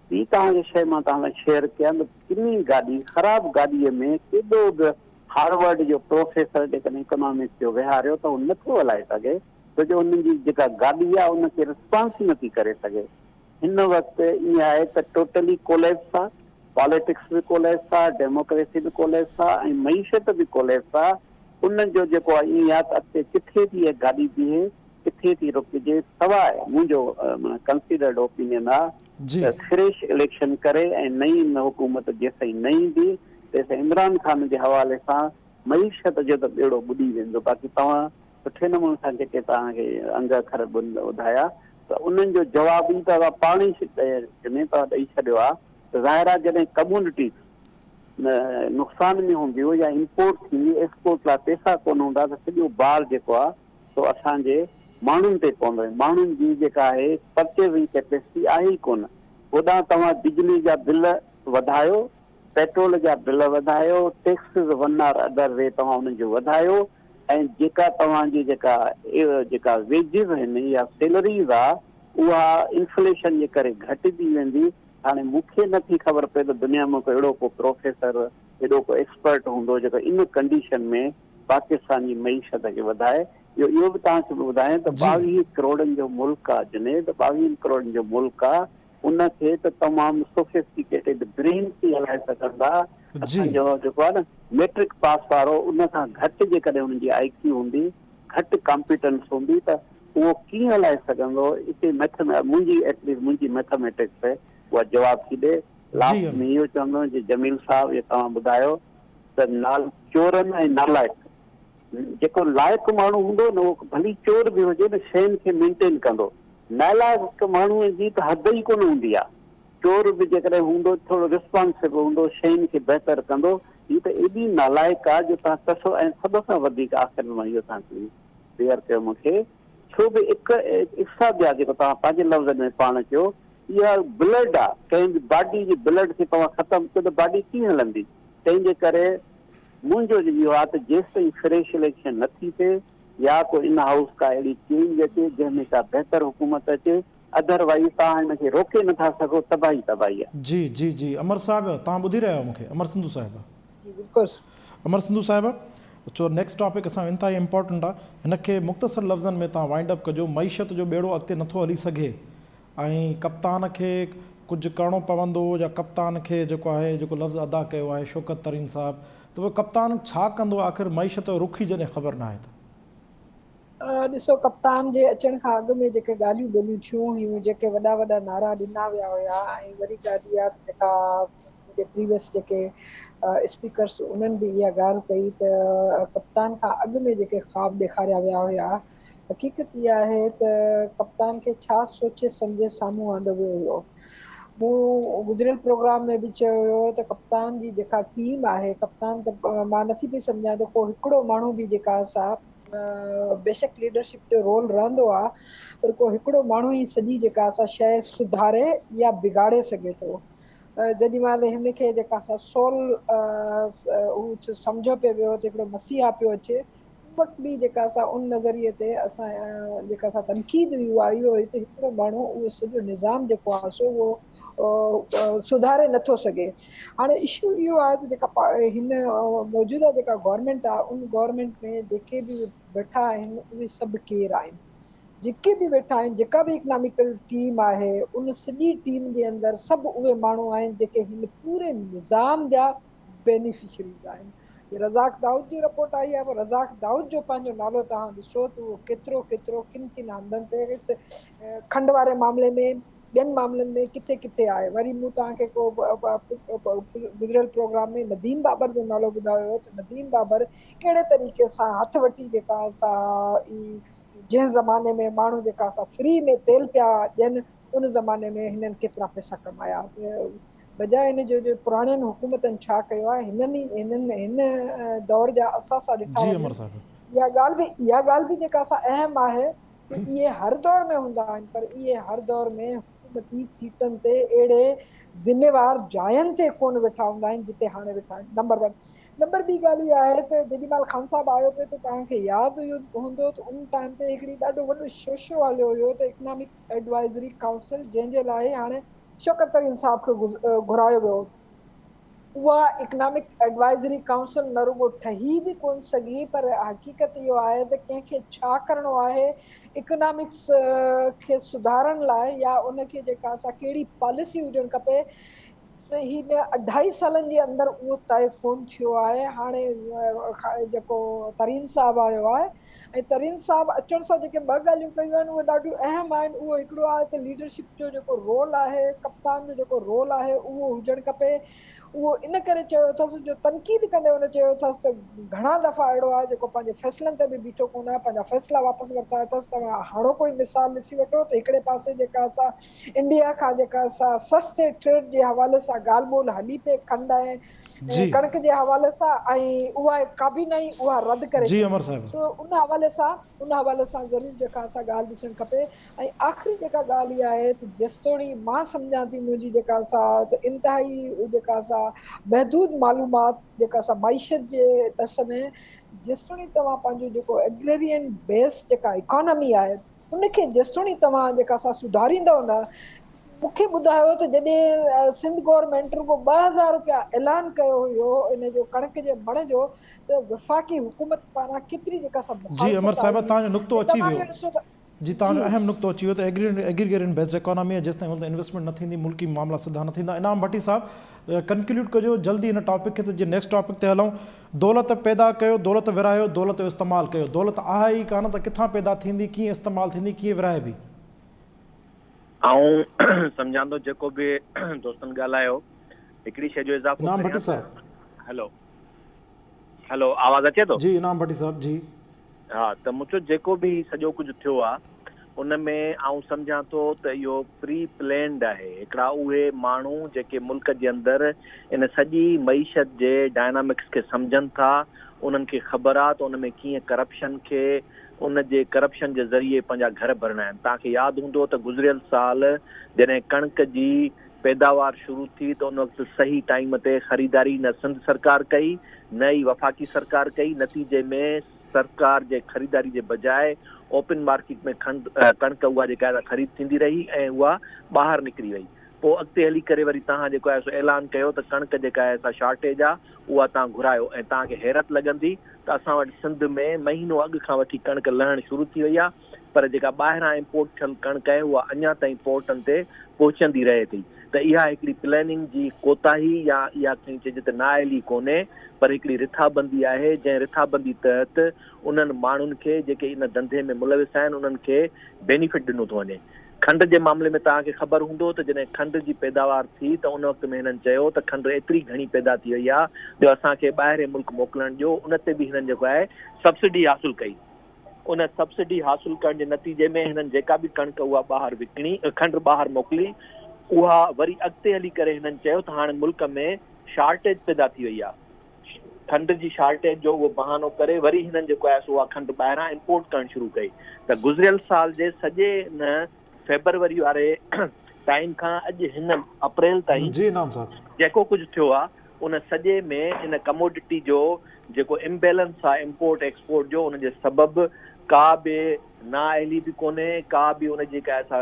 ٻي توهان کي شيء مان توهان سان شيئر ڪيان ته ڪني گاڏي خراب گاڏيء ۾ ڪيڏو به هارورڊ جو پروفيسر جيڪڏهن اڪنامڪس جو ويهاريو ته هو نٿو هلائي سگهي ڇو جو انهن جي جيڪا گاڏي آهي ان کي رسپانس ئي نٿي ڪري سگهي. هن وقت ائين آهي ته ٽوٽلي ڪوليپس آهي، پاليٽڪس به ڪوليپس آهي، ڊيموڪريسي به ڪوليپس آهي ۽ معيشت به ڪوليپس آهي. ان جو جيڪو آهي ائين آهي ته اڳتي ڪٿي ٿي اها گاڏي بيهي، ڪٿي ٿي رڪجي، سواء منهنجو معنيٰ ڪنسيڊرڊ اوپينين آهي ته فريش اليڪشن ڪري ۽ نئين حڪومت جيسين نه ايندي تيسين عمران خان جي حوالي سان معيشت جو ته ٻيڙو ٻڏي ويندو. باقي توهان سٺي نموني سان جيڪي توهان کي انگ اکر ٻڌايا ته انهن جو جواب ئي توهان پاڻ ئي توهان ڏئي ڇڏيو آهي ته ظاهر آهي جڏهن ڪموڊٽيز نقصان ۾ هونديون يا امپورٽ ٿيندي ايڪسپورٽ لاء پيسا ڪونه هوندا ته سڄو بار جيڪو آهي سو اسان جي ماڻهن تي پوندو ۽ ماڻهن جي جيڪا آهي پرچيزنگ ڪيپيسٽي آهي ئي ڪونه. هوڏانهن توهان بجلي جا بل وڌايو، پيٽرول جا بل وڌايو، taxes one or other way توهان انهن جو وڌايو ۽ جيڪا توهان جي جيڪا جيڪا ويجز آهن يا سيلريز آ اها انفليشن جي ڪري گهٽجي ويندي. هاڻي مون کي نه ٿي خبر پئي ته دنيا ۾ ڪو اهڙو ڪو پروفيسر ايڏو ڪو ايڪسپرٽ هوندو جيڪو ان ڪنڊيشن ۾ پاڪستان جي معيشت کي وڌائي. اهو اهو به توهان کي ٻڌايان ته 22 ڪروڙن جو ملڪ آ جنيد، 22 ڪروڙن جو ملڪ آ ان کي ته تمام سوفسٽيڪيٽيڊ برينس ئي هلائي سگهن ٿا. اسان جو جيڪو آ نه ميٽرڪ پاس وارو ان کان گهٽ جيڪڏهن ان جي آئي ڪيو هوندي، گهٽ ڪامپيٽنس هوندي ته اهو ڪيئن هلائي سگهندو. اتي ميٿ منهنجي ايٽليسٽ منهنجي ميٿاميٽڪس اها جواب ٿي ڏي. لاسٽ ۾ اهو چوندم جي جميل صاحب اهي توهان ٻڌايو ته نال چورن ۽ نالائق جيڪو لائق ماڻهو هوندو نه اهو ڀلي چور به هجي نه شين کي مينٽين ڪندو نالائق ماڻهو جي ته حد ئي ڪونه هوندي آ چور به جيڪڏهن هوندو ٿورو رسپانسبل هوندو شين کي بهتر ڪندو هي ته ايڏي نالائق آ جو توهان تصور ۽ سڀ کان وڌيڪ آخر ۾ مان اهو توهان کي شيئر ڪيو مون کي ڇو به هڪ اقتصاديات جيڪو توهان پنهنجي لفظن ۾ پاڻ چيو اها بلڊ آ ڪنهن به باڊي جي بلڊ کي توهان ختم ڪيو ته باڊي ڪيئن هلندي تنهن جي ڪري منهنجو اهو آ ته جيستائين فريش اليڪشن نه ٿي ٿئي يا ڪو ان هائوس ڪا اهڙي چينج اچي جنهن ۾ ڪا بهتر حڪومت اچي اڌر وائيز توهان ان کي روڪي نه ٿا سگهو تباهي تباهي آ. جي جي جي امر صاحب توهان ٻڌي رهيا آهيو مون کي امر سنڌو صاحب. جي بلڪل. امر سنڌو صاحب چو نيڪسٽ ٽاپڪ اسان جو انتهائي امپارٽنٽ آ هن کي مختصر لفظن ۾ توهان وائنڊ اپ ڪجو معيشت جو ٻيڙو اڳتي نٿو هلي سگهي ۽ ڪپتان کي ڪجهه ڪرڻو پوندو يا ڪپتان کي جيڪو آهي جيڪو لفظ ادا ڪيو آهي شوڪت ترين صاحب ته پوء ڪپتان ڇا ڪندو آخر معيشت جو رخ ئي جڏهن خبر ناهي ته. ڏسو ڪپتان جي اچڻ کان اڳ ۾ جيڪي ڳالهيون ٻولهيون ٿيون هيون جيڪي وڏا وڏا نعرا ڏنا ويا هيا ۽ وري ڳالهه اها ته جيڪا منهنجي پريويس جيڪي اسپيڪرس انهن به اها ڳالهه ڪئي ته ڪپتان کان اڳ ۾ جيڪي خواب ڏيکاريا ويا هيا حقيقت اها آهي ته ڪپتان کي ڇا سوچي سمجهي سامهون آندو ويو هيو. مون گذريل پروگرام ۾ به چيو هيو ته ڪپتان جي جيڪا ٽيم آهي، ڪپتان ته مان نٿي پئي سمجهان ته ڪو هڪڙو ماڻهو به جيڪا سا بيشڪ ليڊرشپ جو رول رهندو آهي پر ڪو هڪڙو ماڻهو ئي سڄي جيڪا سا شيء سڌاري يا بگاڙي سگهي ٿو. جيڏي مهل هن کي جيڪا سا سول هو سمجهيو پئي ويو ته هڪڙو مسيحا پيو اچي ان وقت به جيڪا اسان ان نظريي تي اسان جيڪا اسان تنقيد هئي اها اهو هئي ته هڪڙو ماڻهو اهو سڄو نظام جيڪو آهي سو اهو سڌاري نٿو سگهي. هاڻي اشو اهو آهي ته جيڪا هن موجوده جيڪا گورنمينٽ آهي ان گورنمينٽ ۾ جيڪي به ويٺا آهن اهي سڀ ڪير آهن؟ جيڪي به ويٺا آهن جيڪا به اڪناميڪل ٽيم آهي ان سڄي ٽيم جي اندر سڀ اهي ماڻهو آهن جيڪي هن پوري نظام جا بينيفشريز آهن. رزاق دائود جي رپورٽ آئي آهي پر رزاق دائود جو پنهنجو نالو توهان ڏسو ته اهو ڪيترو ڪيترو ڪن ڪن هنڌن تي کنڊ واري معاملي ۾ ٻين معاملن ۾ ڪٿي ڪٿي آهي. وري مون توهان کي ڪو گذريل پروگرام ۾ نديم بابر جو نالو ٻڌايو هو ته نديم بابر ڪهڙي طريقي سان هٿ وٺي جيڪا سا جنهن زماني ۾ ماڻهو جيڪا سا فري ۾ تيل پيا ڏين ان زماني ۾ هنن ڪيترا پئسا ڪمايا بجاء ان جو جو پراڻين حڪومتن ڇا ڪيو آهي هنن ئي هنن هن دور جا اثاثا ڏٺا جي وڃن امر صاحب. اها ڳالهه به اها ڳالهه به جيڪا سا اهم آهي ته اهي هر دور ۾ هوندا آهن پر اهي هر دور ۾ حڪومتي سيٽن تي اهڙي ذميوار جاين تي ڪونه ويٺا هوندا آهن جتي هاڻي ويٺا آهن نمبر ون نمبر ٻي ڳالهه اها آهي ته جيڏي مهل خان صاحب آيو پئي ته توهان کي ياد هوندو ته ان ٽائيم تي هڪڙي ڏاڍو وڏو شوشو هليو هيو ته اڪنامڪ ايڊوائزري ڪائونسل جنهن جي لاء هاڻي شوڪت ترين صاحب کي گهرايو ويو اها اڪنامڪ ايڊوائزري ڪائونسل نه رڳو ٺهي به ڪونه سگهي پر حقيقت اهو آهي ته ڪنهن کي ڇا ڪرڻو آهي اڪنامڪس کي سڌارڻ لاء يا ان کي جيڪا سا ڪهڙي پاليسي هجڻ کپي هن اڍائي سالن جي اندر اهو طئي ڪونه ٿيو آهي هاڻي جيڪو ترين صاحب آيو آهي ۽ ترين صاحب اچڻ سان جيڪي ٻه ڳالهيون ڪيون آهن اهي ڏاڍيون اهم آهن اهو هڪڙو آهي ته ليڊرشپ جو جيڪو رول آهي ڪپتان جو جيڪو رول آهي اهو هجڻ کپي اهو ان ڪري چيو اٿس جو تنقيد ڪندي هن چيو اٿس ته گهڻا دفعا اهڙو آهي جيڪو پنهنجي فيصلن تي به بيٺو ڪونه آهي پنهنجا فيصلا واپس ورتا اٿس توهان هاڻوڪو ئي مثال ڏسي وٺو ته هڪڙي پاسي جيڪا سا انڊيا کان جيڪا سا سستي ٽريڊ جي حوالي سان ڳالهه ٻولهه هلي پئي کنڊ ۽ جي. ڪڻڪ جي حوالي سان ۽ اها ڪابينا ئي اها رد ڪري جي ڇڏي امر صاحب. سو ان حوالي سان ان حوالي سان ضرور جيڪا اسان ڳالهه ڏسڻ کپي ۽ آخري جيڪا ڳالهه اها آهي ته جيستوڻي مان سمجهان ٿي منهنجي جيڪا سا ته انتهائي جيڪا سا محدود معلومات جيڪا سا معيشت جي ڏس ۾ جيستوڻي توهان پنهنجو جيڪو ايگريرين بيس جيڪا اڪانومي آهي ان کي جيستوڻي توهان جيڪا سا سڌاريندؤ نه، مون کي ٻڌايو ته جڏهن سنڌ گورنمينٽ رڳو 2000 روپيا اعلان ڪيو هيو ان جو ڪڻڪ جي مڻ جو ته وفاقي حڪومت پاران ڪيتري جيڪا سا جي امر مخالفت صاحبه آئي توهان جو نقطو ۽ اچي توهان ويو. اهو ڏسو ته جي توهان جي. جو اهم نقطو اچي ويو ته ايگريگرين بيسڊ اڪانامي آهي جيستائين ان تي انويسٽمينٽ نه ٿيندي ملڪي معاملا سڌا نه ٿيندا. انعام ڀٽي صاحب ڪنڪليوڊ ڪجو جلدي هن ٽاپڪ کي ته جيئن نيڪسٽ ٽاپڪ تي هلون. دولت پيدا ڪيو، دولت ورهايو، دولت جو استعمال ڪيو. دولت آهي ئي ڪانه ته ڪٿان پيدا ٿيندي، ڪيئن استعمال ٿيندي، ڪيئن ورهائبي؟ آئون سمجهان ٿو جيڪو به دوستن ڳالهايو هڪڙي شيء جو اضافو انعام ڪريان ڀٽي ته صاحب. هلو هلو آواز اچي ٿو؟ جي انعام ڀٽي صاحب جي. ها ته مون چيو جيڪو به هي سڄو ڪجهه ٿيو آ ان ۾ آئون سمجهان ٿو ته اهو پري پلينڊ آهي هڪڙا اهي ماڻهو جيڪي ملڪ جي اندر ان سڄي معيشت جي ڊائنامڪس کي سمجهن ٿا انهن کي خبر آ ته ان ۾ ڪيئن ڪرپشن کي ان جي ڪرپشن جي ذريعي پنهنجا گهر ڀرڻا آهن توهان کي ياد هوندو ته گذريل سال جڏهن ڪڻڪ جي پيداوار شروع ٿي ته ان وقت صحيح ٽائيم تي خريداري نه سنڌ سرڪار ڪئي نه ئي وفاقي سرڪار ڪئي نتيجي ۾ سرڪار جي خريداري جي بجاء اوپن مارڪيٽ ۾ کنڊ ڪڻڪ اها جيڪا آهي سا خريد ٿيندي رهي ۽ اها ٻاهر نڪري وئي پوء اڳتي هلي ڪري وري توهان جيڪو آهي سو اعلان ڪيو ته ڪڻڪ جيڪا آهي سا شارٽيج آهي اها توهان گهرايو ۽ توهان کي حيرت لڳندي ته اسان وٽ سنڌ ۾ مهينو اڳ کان وٺي ڪڻڪ لهڻ شروع ٿي وئي آهي پر جيڪا ٻاهران امپورٽ ٿيل ڪڻڪ آهي اها اڃا تائين پورٽن تي پهچندي رهي ٿي ته اها هڪڙي پلاننگ جي ڪوتاهي يا اها کڻي چئجي ته نااهلي ڪونهي پر هڪڙي رٿابندي آهي جنهن رٿابندي تحت انهن ماڻهن کي جيڪي ان ڌنڌي ۾ ملوث آهن انهن کي بينيفٽ ڏنو ٿو وڃي. کنڊ جي معاملي ۾ توهان کي خبر هوندو ته جڏهن کنڊ جي پيداوار ٿي ته ان وقت ۾ هنن چيو ته کنڊ ايتري گهڻي پيدا ٿي وئي آهي جو اسان کي ٻاهرين ملڪ موڪلڻ ڏيو ان تي به هنن جيڪو آهي سبسڊي حاصل ڪئي. ان سبسڊي حاصل ڪرڻ جي نتيجي ۾ هنن جيڪا به ڪڻڪ اها ٻاهر وڪڻي، کنڊ ٻاهر موڪلي، اها وري اڳتي هلي ڪري هنن چيو ته هاڻي ملڪ ۾ شارٽيج پيدا ٿي وئي آهي. کنڊ جي شارٽيج جو اهو بهانو ڪري وري هنن جيڪو آهي سو اها کنڊ ٻاهران امپورٽ ڪرڻ شروع ڪئي ته گذريل سال جي سڄي ان فيبروري واري ٽائيم کان اڄ هن اپريل تائين جي انعام صاحب. جيڪو ڪجهه ٿيو آهي ان سڄي ۾ ان ڪموڊٽي جو جيڪو امبيلنس آهي امپورٽ ايڪسپورٽ جو ان جي سبب ڪا به نااهلي به ڪونهي ڪا به ان جي ڪا سا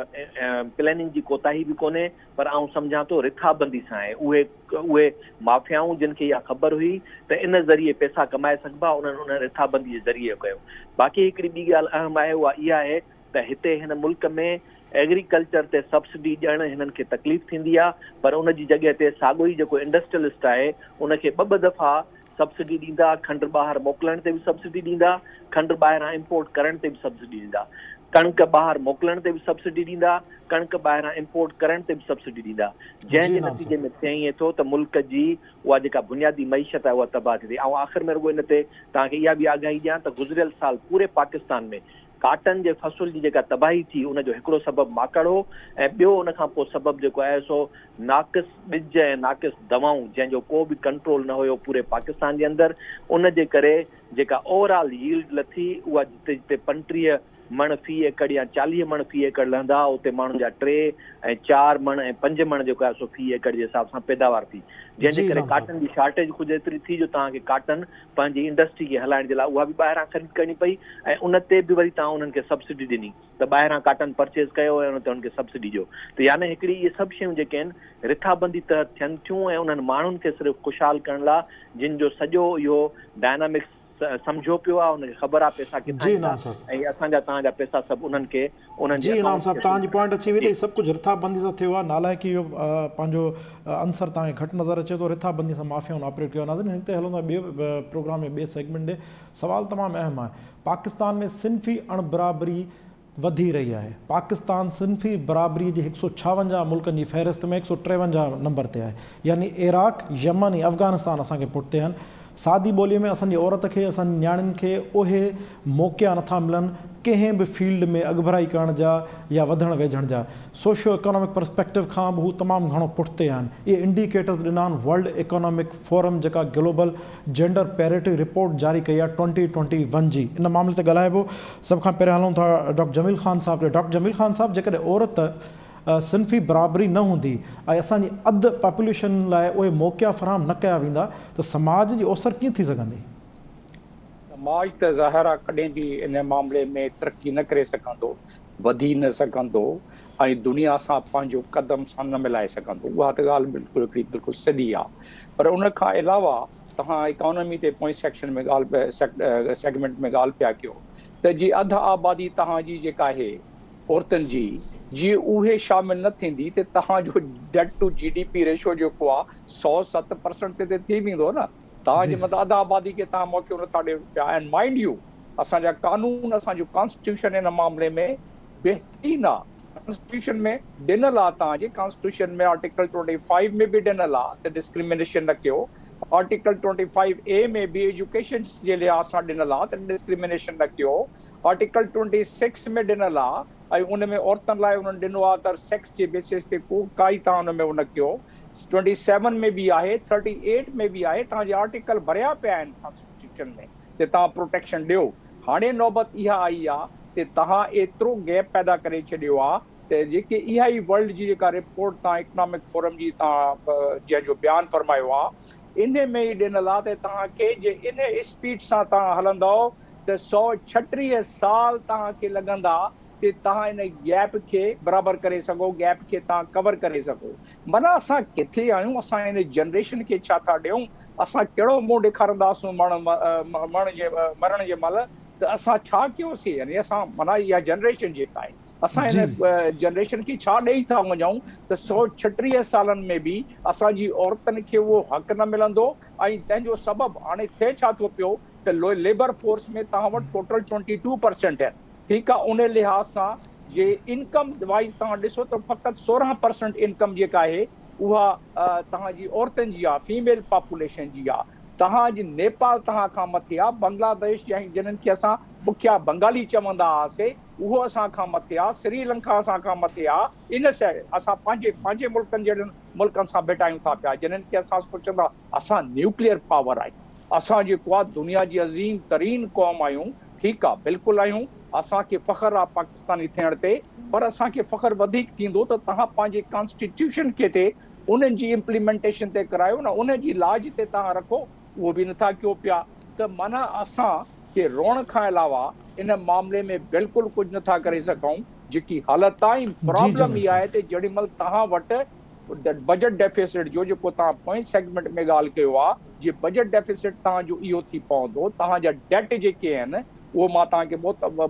پلاننگ جي ڪوتاهي به ڪونهي پر آئون سمجهان ٿو رٿابندي سان آهي اهي اهي مافيائون جن کي اها خبر هئي ته ان ذريعي پئسا ڪمائي سگهبا انهن ان رٿابندي جي ذريعي ڪيو باقي هڪڙي ٻي ڳالهه اهم آهي اها اها آهي ته هتي هن ملڪ ۾ ايگريڪلچر تي سبسڊي ڏيڻ هنن کي تڪليف ٿيندي آ پر ان جي جڳهه تي ساڳو ئي جيڪو انڊسٽريلسٽ آهي ان کي ٻه ٻه دفعا سبسڊي ڏيندا، کنڊ ٻاهر موڪلڻ تي به سبسڊي ڏيندا، کنڊ ٻاهران امپورٽ ڪرڻ تي به سبسڊي ڏيندا. ڪڻڪ ٻاهر موڪلڻ تي به سبسڊي ڏيندا، ڪڻڪ ٻاهران امپورٽ ڪرڻ تي به سبسڊي ڏيندا، جنهن جي نتيجي ۾ ٿئي ائين ٿو ته ملڪ جي اها جيڪا بنيادي معيشت آهي اها تباهه ٿي ٿئي. آئون آخر ۾ رڳو ان تي توهان کي اها به آگاهي ڏيان ته گذريل سال پوري پاڪستان ۾ ڪاٽن جي فصل جي جيڪا تباهي ٿي ان جو هڪڙو سبب ماڪڙ هو ۽ ٻيو ان کان پوء سبب جيڪو آهي سو ناقص ٻج ۽ ناقص دوائون جنهن جو ڪو به ڪنٽرول نه هيو پوري پاڪستان جي اندر ان جي ڪري جيڪا اوور آل ييلڊ لٿي اها جتي جتي 35 مڻ في ايڪڙ يا 40 مڻ في ايڪڙ لهندا ها اتي ماڻهن جا 3 ۽ 4 مڻ ۽ 5 مڻ جيڪو آهي سو في ايڪڙ جي حساب سان پيداوار ٿي جنهن جي جي ڪري انعام صاحب. ڪاٽن جي شارٽيج ڪجهه ايتري ٿي جو توهان کي ڪاٽن پنهنجي انڊسٽري کي هلائڻ جي لاء اها به ٻاهران خريد ڪرڻي پئي ۽ ان تي به وري توهان انهن کي سبسڊي ڏني ته ٻاهران ڪاٽن پرچيز ڪيو ۽ ان تي انهن کي سبسڊي ڏيو ته يعني هڪڙي اهي سڀ شيون جيڪي آهن رٿابندي تحت ٿين ٿيون ۽ انهن ماڻهن کي صرف خوشحال ڪرڻ لاء جن جو سڄو اهو ڊائنامڪس سمجهيو پيو آهي انهن کي خبر آهي پئسا ڪٿان جي ايندا انعام صاحب. ۽ اسان جا توهان جا پئسا سڀ انهن کي انهن جي جي انعام اڪائونٽس صاحب کي توهان جي پوائنٽ اچي وئي جي ته هي سڀ ڪجهه رٿابندي سان ٿيو آهي نالائقي جو پنهنجو عنصر توهان کي گهٽ نظر اچي ٿو رٿابندي سان مافيائن آپريٽ ڪيو آهي ناظرين هتي هلون ٿا ٻئي پروگرام ۾ ٻئي سيگمينٽ ڏي سوال تمام اهم آهي پاڪستان ۾ صنفي اڻبرابري وڌي رهي آهي. پاڪستان صنفي برابري جي هڪ سؤ ڇاونجاهه ملڪن جي فهرست ۾ هڪ سؤ ٽيونجاهه نمبر تي آهي يعني عراق، يمن ۽ افغانستان اسان کي پٺتي آهن. سادي ٻولي ۾ اسان جي عورت کي اسان جي نياڻين کي اهي موقعا نٿا ملن ڪنهن به فيلڊ ۾ اڳڀرائي ڪرڻ جا يا وڌڻ ويجهڻ جا. سوشيو اڪانامڪ پرسپيڪٽو کان به هو تمام گهڻو پٺتي آهن. اهي انڊيڪيٽرز ڏنا آهن ورلڊ اڪانامڪ فورم جيڪا گلوبل جينڊر پيرٽي رپورٽ جاري ڪئي آهي ٽوئنٽي ٽوئنٽي ون جي ان معاملي تي ڳالهائبو. سڀ کان پهريان هلون ٿا ڊاڪٽر جميل خان صاحب ڏي. ڊاڪٽر جميل خان صاحب جيڪڏهن عورت صنفي برابري نه هوندي ۽ اسان جي اڌ پاپوليشن لاء اهي موقعا فراهم نه ڪيا ويندا ته سماج جي اوسر ڪيئن ٿي سگهندي؟ سماج ته ظاهر آهي ڪڏهن به ان معاملي ۾ ترقي نه ڪري سگهندو، وڌي نه سگهندو ۽ دنيا سان پنهنجو قدم سان نه ملائي سگهندو اها ته ڳالهه بلڪل هڪڙي بلڪل سڌي آهي پر ان کان علاوه توهان اڪانومي تي پوئين سيڪشن ۾ ڳالهه سيگمينٽ ۾ ڳالهه پيا ڪيو ته جي اڌ آبادي توهان جي جيڪا آهي عورتن جي جي اهي شامل نه ٿيندي ته توهان جو debt to G D P ratio جيڪو آهي 107 پرسنٽ تي ٿي ويندو نه توهان جي مطلب اڌ آبادي کي توهان موقعو نٿا ڏيو پيا ۽ مائنڊ يو اسان جا قانون اسان جو ڪانسٽيٽيوشن ان معاملي ۾ بهترين آ ڪانسٽيٽيوشن ۾ ڏنل آ توهان جي ڪانسٽيٽيوشن ۾ آرٽيڪل ٽوئنٽي فائيو ۾ به ڏنل آ ته ڊسڪرمينيشن نه ڪيو آرٽيڪل ٽوئنٽي فائيو اي ۾ به ايجوڪيشن جي لحاظ سان ڏنل آ ته ڊسڪرمينيشن نه ڪيو آرٽيڪل ٽوئنٽي سڪس ۾ ڏنل آ ۽ ان ۾ عورتن لاء انهن ڏنو آ ته سيڪس جي بيسس تي ڪو ڪائي توهان ان ۾ نه ڪيو ٽوئنٽي سيون ۾ به آهي ٿرٽي ايٽ ۾ به آهي توهان جي آرٽيڪل ڀريا پيا آهن ڪانسٽيٽيوشن ۾ ته توهان پروٽيڪشن ڏيو هاڻي نوبت اها آئي آ ته توهان ايترو گيپ پيدا ڪري ڇڏيو آ ته جيڪي اها ئي ورلڊ جي جيڪا رپورٽ توهان اڪنامڪ فورم جي توهان جنهن جو بيان فرمايو آ انهي ۾ ئي ڏنل آ ته توهان کي جي انهي اسپيڊ سان توهان هلندؤ ته 136 سال توهان کي لڳندا ته توهان ان گيپ کي برابر ڪري سگهو گيپ کي توهان ڪور ڪري سگهو معنيٰ اسان ڪٿي آهيون اسان ان جنريشن کي ڇا ٿا ڏيون اسان ڪهڙو منهن ڏيکارنداسون مڻ جي مرڻ جي مهل ته اسان ڇا ڪيوسين يعني اسان معنيٰ اها جنريشن جيڪا آهي اسان هن جنريشن کي ڇا ڏئي ٿا وڃون ته 136 سالن ۾ به اسان جي عورتن کي اهو حق نه ملندو ۽ تنهن جو سبب هاڻي ٿئي ڇا ٿو پيو ته ليبر فورس ۾ توهان وٽ ٽوٽل 22 پرسينٽ آهن ٺيڪ آهي ان لحاظ سان جي انڪم وائيز توهان ڏسو ته فقط 16 پرسنٽ انڪم جيڪا آهي اها توهان جي عورتن جي آ، فيميل پاپوليشن جي آ، توهان جي نيپال توهان کان مٿي آ، بنگلاديش جنھن کي اسان بکيا بنگالي چوندا هئاسي اهو اسان کان مٿي آ، سري لنڪا اسان کان مٿي آ، ان سيڊ اسان پنهنجي پنهنجي ملڪن جهڙن ملڪن سان ڀيٽايون ٿا پيا جنھن کي اسان سوچندا اسان نيوڪليئر پاور آهيون اسان جيڪو آ دنيا جي عظيم ترين قوم آهيون ٺيڪ آ بلڪل آهيون اسان کي فخر آ پاڪستاني ٿيڻ تي پر اسان کي فخر وڌيڪ ٿيندو ته توهان پنهنجي ڪانسٽيٽيوشن کي تي انهن جي امپليمينٽيشن تي ڪرايو نه انهن جي لاج تي توهان رکو اهو به نٿا ڪيو پيا ته معنيٰ اسان کي روئڻ کان علاوه ان معاملي ۾ بلڪل ڪجهه نٿا ڪري سگهون جيڪي حالت آ ۽ جي پرابلم جميل اها صاحب. آهي ته جهڙي مهل توهان وٽ بجيٽ ڊيفيسٽ جو جيڪو توهان پوئين سيگمينٽ ۾ ڳالهه ڪيو آ جي بجيٽ ڊيفيسٽ توهان جو اهو ٿي پوندو توهان جا ڊيٽ جيڪي آهن اهو مان توهان کي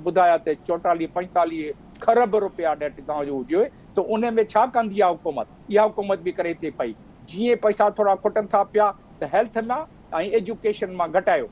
ٻڌايا ته 44 45 کرب روپيا ڊيٽ توهان جو هجي ته ان ۾ ڇا ڪندي آ حڪومت اها حڪومت به ڪري ٿي پئي جيئن پئسا ٿورا کٽن ٿا پيا ته هيلٿ مان ۽ ايجوڪيشن مان گهٽايو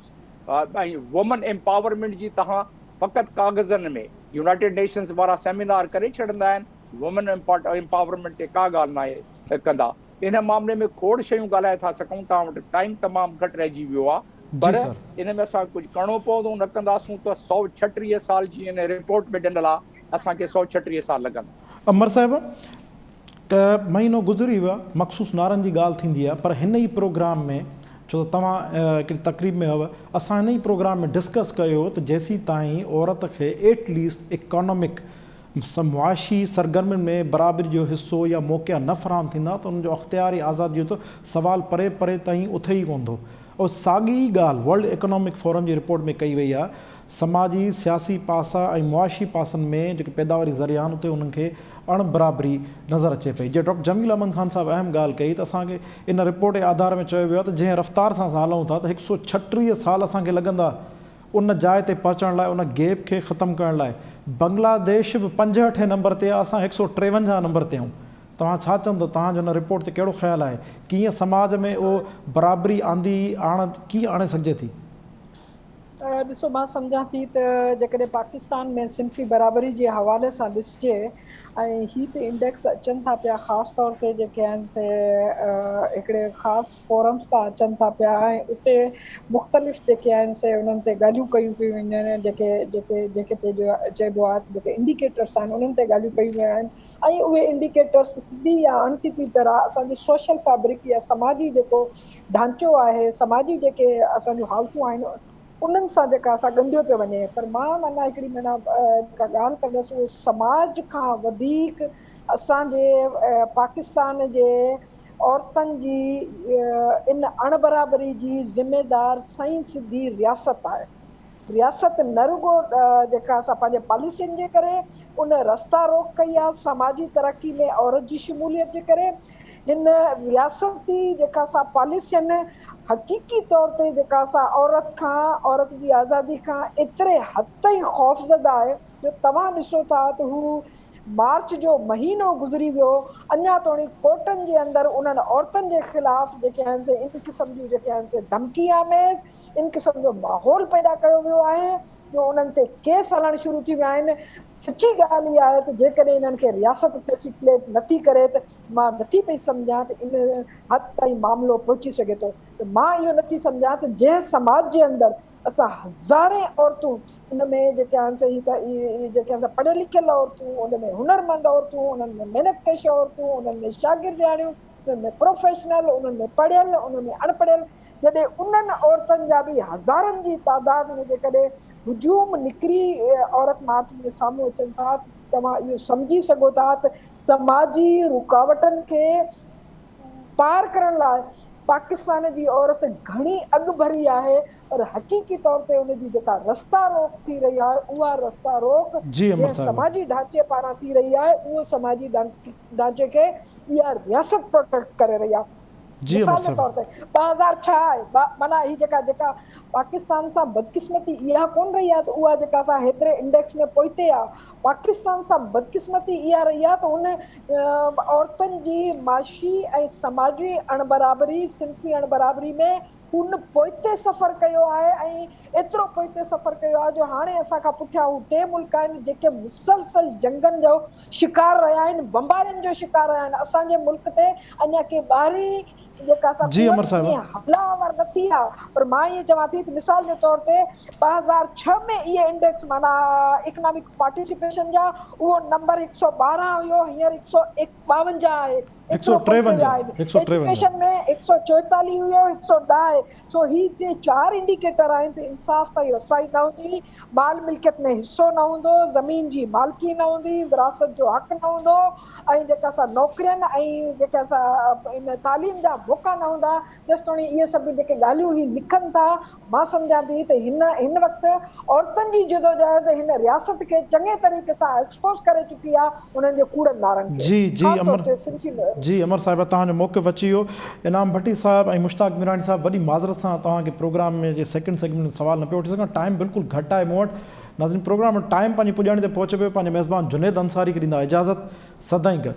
۽ وومن ايمپاورمينٽ جي توهان فقط ڪاغذن ۾ يونائيٽيڊ نيشنز وارا سيمينار ڪري ڇڏندا آهن، وومين امپاورمينٽ تي ڪا ڳالهه ناهي ڪندا. ان معاملي ۾ کوڙ شيون ڳالهائي ٿا سگهون، توهان وٽ ٽائيم تمام گهٽ رهجي ويو آهي جي پر سر. ان ۾ اسان کي ڪجهه ڪرڻو پوندو، نه ڪنداسون ته 136 سال جيئن ان رپورٽ ۾ ڏنل آهي اسان کي 136 سال لڳندا. امر صاحب ته مهينو گذري ويو آهي مخصوص نعرن جي ڳالهه ٿيندي آهي پر هن ئي پروگرام ۾ ڇو ته توهان هڪڙي تقريب ۾ هئو اسان هن ئي پروگرام ۾ ڊسڪس ڪيو هو ته جيسيتائين عورت کي ايٽ ليسٽ اڪانامڪ معاشي سرگرمين ۾ برابري جو حصو يا موقعا نه فراهم ٿيندا ته ان جو اختيار يا آزادي جو ته سوال پري پري تائين اٿي ئي ڪونه ٿو. اهو ساڳي ئي ڳالهه ورلڊ اڪنامڪ فورم جي رپورٽ ۾ ڪئي وئي آهي. سماجي، سياسي پاسا ۽ معاشي پاسن ۾ جيڪي پيداواري ذريعا آهن اتي انهن کي اڻ برابري نظر اچي پئي. جيئن ڊاڪٽر جميل احمد خان صاحب اهم ڳالهه ڪئي ته اسان کي ان رپورٽ جي آڌار ۾ چيو ويو آهي ته جنهن رفتار سان اسان هلون ٿا ته هڪ سو ڇٽيهه سال اسان کي لڳندا ان جاء تي پهچڻ لاء ان گيپ کي ختم ڪرڻ لاء بنگلاديش به پنجهٺين نمبر تي آهي اسان هڪ سو ٽيونجاهه نمبر تي آهيون توهان ڇا چوندو توهان جو ان رپورٽ تي ڪهڙو خيال آهي ڪيئن سماج ۾ اهو برابري آندي آڻ ڪيئن آڻي سگهجي ٿي؟ ڏسو مان سمجهان ٿي ته جيڪڏهن پاڪستان ۾ صنفي برابري جي حوالي سان ڏسجي ۽ هي ته انڊيڪس اچن ٿا پيا خاص طور تي جيڪي آهن سي هڪڙي خاص فورمز تان اچن ٿا پيا ۽ اتي مختلف جيڪي آهن سي انهن تي ڳالهيون ڪيون پيون وڃن جيڪي جيڪي جنهن کي چئبو آهي ته جيڪي انڊيڪيٽرس آهن انهن تي ڳالهيون ڪيون ويون آهن ۽ اهي انڊيڪيٽرس سڌي يا اڻ سڌي طرح اسان جي سوشل فيبرڪ يا سماجي جيڪو ڍانچو آهي سماجي جيڪي اسان جون حالتون آهن انهن سان جيڪا اسان ڳنڍيو پيو وڃي پر مان معنيٰ هڪڙي معنيٰ جيڪا ڳالهه ڪندس اهو سماج کان وڌيڪ اسان جي پاڪستان جي عورتن جي ان اڻبرابري جي ذميدار سئين سڌي رياست آهي. رياست نه رڳو جيڪا اسان پنهنجي پاليسين جي ڪري ان رستا روڪ ڪئي آهي سماجي ترقي ۾ عورت جي شموليت جي ڪري هن رياستي جيڪا سا پاليسين حقيقي طور تي جيڪا سا عورت کان عورت جي آزادي کان ايتري حد تائين خوفزده آهي جو توهان ڏسو ٿا ته هو مارچ جو مهينو گذري ويو اڃا توڻي ڪورٽن جي اندر انهن عورتن جي خلاف جيڪي آهن سي ان قسم جون جيڪي آهن سي ڌمڪي آميز ان قسم جو ماحول پيدا ڪيو ويو آهي جو انهن تي ڪيس هلڻ شروع ٿي ويا آهن سچي ڳالهه اها آهي ته جيڪڏهن انهن کي رياست فيسيٽليٽ نٿي ڪري ته مان نٿي پئي سمجهان ته ان حد تائين معاملو پهچي سگهي ٿو ته مان اهو نٿي سمجهان ته جنهن سماج جي اندر اسان هزارين عورتون ان ۾ جيڪي آهن سي هي ته جيڪي آهن سي پڙهيل لکيل عورتون ان ۾ هنرمند عورتون انهن ۾ محنت ڪش عورتون انهن ۾ شاگردياڻيون انهن ۾ پروفيشنل انهن ۾ پڙهيل انهن ۾ اڻ پڙهيل جڏهن انهن عورتن جا به هزارن جي تعداد ۾ جيڪڏهن هجوم نڪري عورت مارچ ۾ سامهون اچن ٿا ته توهان اهو سمجهي سگهو ٿا ته سماجي رڪاوٽن کي پار ڪرڻ لاء پاڪستان جي عورت گهڻي اڳڀري آهي پر حقيقي طور تي ان جي جيڪا رستا روڪ ٿي رهي آهي اها رستا روڪ جنهن سماجي ڍانچي پاران ٿي رهي آهي اهو سماجي ڍانچي کي اها رياست پروٽيڪٽ ڪري رهي آهي. جي امر مثال جي صاحب. طور تي 2006 آهي معنيٰ هي جيڪا جيڪا پاڪستان سان بدقسمتي اها ڪونه رهي آهي ته اها جيڪا سا هيتري انڊيڪس ۾ پوئتي آهي پاڪستان سان بدقسمتي اها رهي آهي ته ان عورتن جي معاشي ۽ سماجي اڻبرابري صنفي اڻبرابري ۾ هن پوئتي سفر ڪيو آهي ۽ ايترو پوئتي سفر ڪيو آهي جو هاڻي اسان کان پٺيان هو ٽي ملڪ آهن جيڪي مسلسل جنگن جو شڪار رهيا آهن، بمبارين جو شڪار رهيا آهن، اسان جي ملڪ تي اڃا ڪي ٻاهرين جيڪا سا جي امر قوت صاحب. ائين حمله آور نه ٿي آهي پر مان ائين چوان ٿي ته مثال جي طور تي 2006 ۾ اهي انڊيڪس معنيٰ اڪنامڪ پارٽيسپيشن جا اهو نمبر 112 هيو هينئر 152 آهي هڪ سو ايترو پوئتي ويا ٽيونجاهه آهن هڪ سو ٽيونجاهه. ايجوڪيشن ۾ 144 هيو 110 آهي سو هي جي چار انڊيڪيٽر آهن ته انصاف تائين رسائي نه هوندي مال ملڪيت ۾ حصو نه هوندو، زمين جي مالڪي نه هوندي، وراثت جو حق نه هوندو ۽ جيڪا سا نوڪرين ۽ جيڪا سا ان تعليم جا موقعا نه هوندا، جيستوڻي اهي سڀ جيڪي ڳالهيون هي لکن ٿا، مان سمجهان ٿي ته هن هن وقت عورتن جي جدوجهد هن رياست کي چڱي طريقي سان ايڪسپوز ڪري چڪي آهي انهن جي ڪوڙن نعرن کي جي جي خاص طور امر تي صنفي جي امر صاحبه توهان جو موقف اچي ويو انعام ڀٽي صاحب ۽ مشتاق ميراڻي صاحب وڏي معذرت سان توهان کي پروگرام ۾ جي سيڪنڊ سيگمينٽ ۾ سوال نه پيو وٺي سگهان ٽائيم بلڪل گهٽ آهي مون وٽ ناظرين پروگرام جو ٽائيم پنهنجي پڄاڻي تي پهچي پيو پنهنجي ميزبان جنيد انصاري کي ڏيندا اجازت سدائين گڏ.